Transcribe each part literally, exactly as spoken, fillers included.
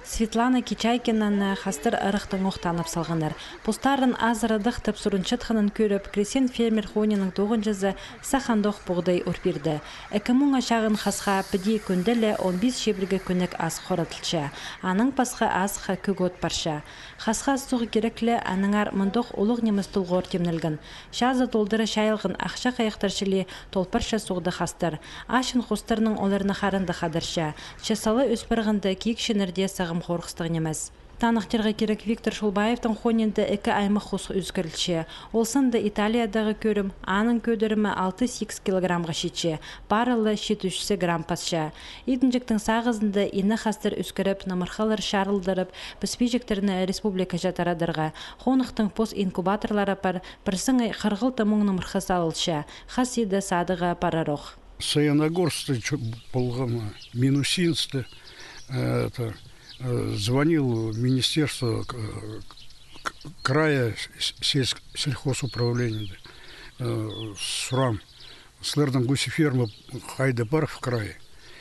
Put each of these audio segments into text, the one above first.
Светлана Кичайкинаны хастар ырахтаң ох танып салғаннар. Постарын азырадых тіп сурынчатханын кӧріп, крестьян-фермер Хониның тоғынҷызы сах андох пуғдай ор пирді. Ікі муңа чағын хасха піди кӱнде ле он пис чибіргі кӱнніг ас хоратылча. Анаң пасха асха кӧк от парча. Хасха суғ кирек ле, аннаңар мындох улуғ нимес толғор тимнелген. Чазы толдыра чайылған ахча хайахтар чіли толпарча суғда хастар. Аҷын хустарның оларны харындых адарча. Че сала ӧс парғанда киикченнерде сағам хорғыстығ нимес. Таныхтирға кирек, Виктор Шолбаевтың Хонинда ікі аймах хус ӧскірілче. Ол санда Италиядағы кӧрім, аның кӧдірімі алты-сигіс килограммға читче, пары ла читі чӱс грамм пасча. Идінҷектің сағызында ине хастар ӧскіріп, нымырхалар чарылдырып, піспиҷектерні республикаҷа тарадарға. Хонахтың пос инкубаторлары пар, пір саңай хырғалты муң нымырха салылча, хас иді садыға парарох. Саяногорскта чо-, полғам, Минусинскта, э, это, э, звонил в министерство к-, к-, края с-, сельск-, сельхозуправления, э, сурам. Сыларның гусеферма хайда пар в крае?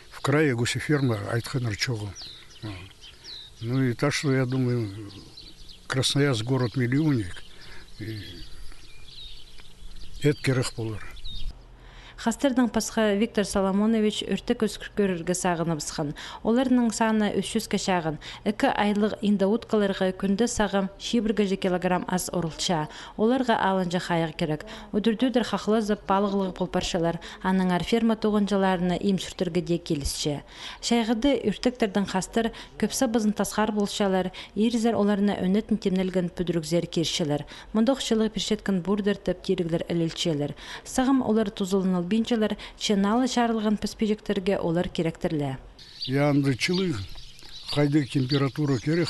В крае гусеферма айтханнар чоғыл. А. Ну и так что, я думаю, Красноярск город-миллионник, и эт кирек полар. Хастардаң пасха Виктор Соломонович ӧртек ӧскір кӧрерге сағыныбысхан. Оларның саны ӱс чӱске чағын. Ікі айлығ индеуткаларға кӱнде сағам чибіргеҷе килограмм ас орылча. Оларға алынҷа хайығ кирек. Удур-тӧдір хахлазып, палығлығ пол парчалар, аннаңар ферма тоғынҷыларына им сӱртерге дее килісче. Чайғыда ӧртектердең хастар кӧп сабызын тасхар полчалар, ирзер оларны ӧнетін тимнелген пӱдірігзер кирчелер. Мындох чылығ пирчеткен пурдыр тіп тиріглер ілілчелер. Сағам олар тузаланылбинчалар, че налы чарылған піспиҷектерге олар киректірле. Я, анда чылығ, хайдағ температура кирек,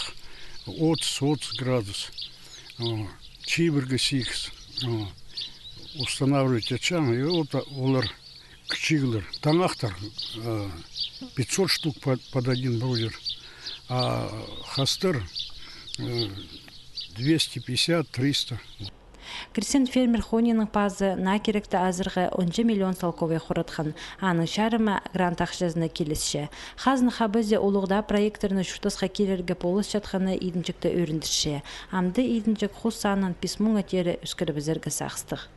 отыс, отыс градус. О, чибіргі сигіс. О, устанавливать итчең, и вот олар кічіглер. Таңахтар, э, пятьсот штук под, под один брудер. А хастар, э, двести пятьдесят, триста. Крестьян-фермер Хонинның пазы наа киректі азарға он читі миллион салковай хоратхан. Аның чарымы грант ахчазына килісче. Хазна хабазы улуғ даа проекттерні чуртасха кирерге полысчатханы идінҷекті ӧріндірче. Амды идінҷек хус санын пис муңа теере ӧскірібізерге сағыстығ.